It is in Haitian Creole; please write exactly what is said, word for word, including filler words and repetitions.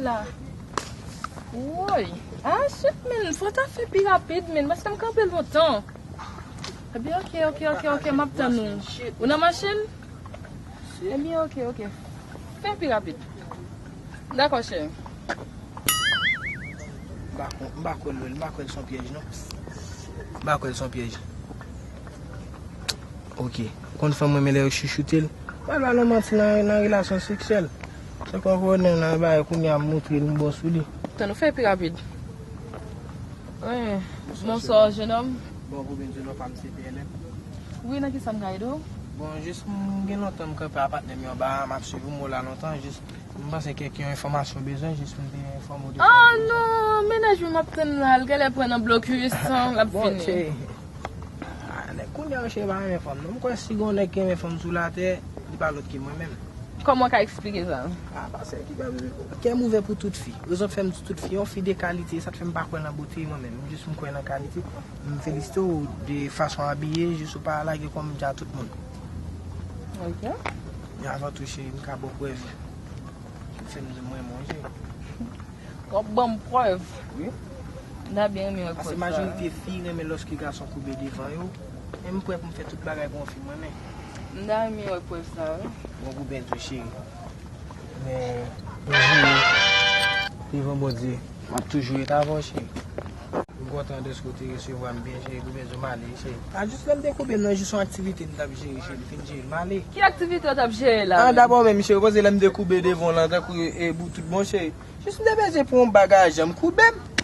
la. Woy. Ah, shit, men. Fò w ta fè pi rapid, men. Paske m kanpe lontan. Ebyen, ok, ok, ok, ok, m ap tann ou. Ou nan machin? Ebyen, ok, ok. Fè pi rapid. Dakò, cheri. M pa kwè, m pa kwè l, m pa kwè l se yon pyèj, non. M pa kwè l se yon pyèj. Ok. Ou konn fanm renmen lè yo chouchoute l? Pral ba nou manti nan, nan relasyon seksyèl. Se kon konnen nan bagay kounye a m montre l m bon sou li. Tann ou fè pi rapid. Wi. Bonswa, jennonm. Bon, pou byen di non, pa m se P N M. Wi, nan ki sa m ka ede w? Bon, jis m gen lontan m kanpe a patnè m yo anba a, m ap swiv ou, m wè w la lontan, jis m panse kèk yon enfòmasyon w bezwen, jis m te enfòme w de sa. Oh non, mennaj mwen m ap tann la, l genlè pran nan blokis, l ap Bon, fini. Cheri. Ah, nèg kounye a yo cheri pa renmen fanm non. M kwè si gen yon nèg ki renmen fanm sou latè, li pa lòt ke mwen menm. Kòman w ka eksplike sa? Ah, paske ki pa kè m ouvè pou tout fi. Rezon k fè m di tout fi, yon fi de kalite, sa k fè m pa kwè nan bote mwen menm. M jis m kwè nan kalite. M felisite w de fason w abiye, jis ou pa lage kò m dja tout moun. Ok. Men avan tou, cheri, m ka ba w prèv. Fè m di mwen, mon Dye. W ap ban m prèv? Wi. M ta byen renmen wè prèv sa. Paske majorite fi renmen lòske gason koube devan yo. Men m prè pou m fè tout bagay pou yon fi m renmen. M ta renmen wè prèv sa, wi. Bon, pou byen tou, cheri. Men, m jure devan Bondye, m ap toujou ret avè w, cheri. M kontan dèske w te resevwa m byen, cheri, pou byen di w m ale, cheri. A jis lè m te koube m nan, jis yon aktivite m t ap jere, cheri, m fin jere, m ale. Ki aktivite w t ap jere la menm? Ah, dabò menm, cheri, koze lè m te koube devan w lan, tankou, e, bout tout bon, cheri. Jis m te bezwen pou yon bagay, jan m koube m.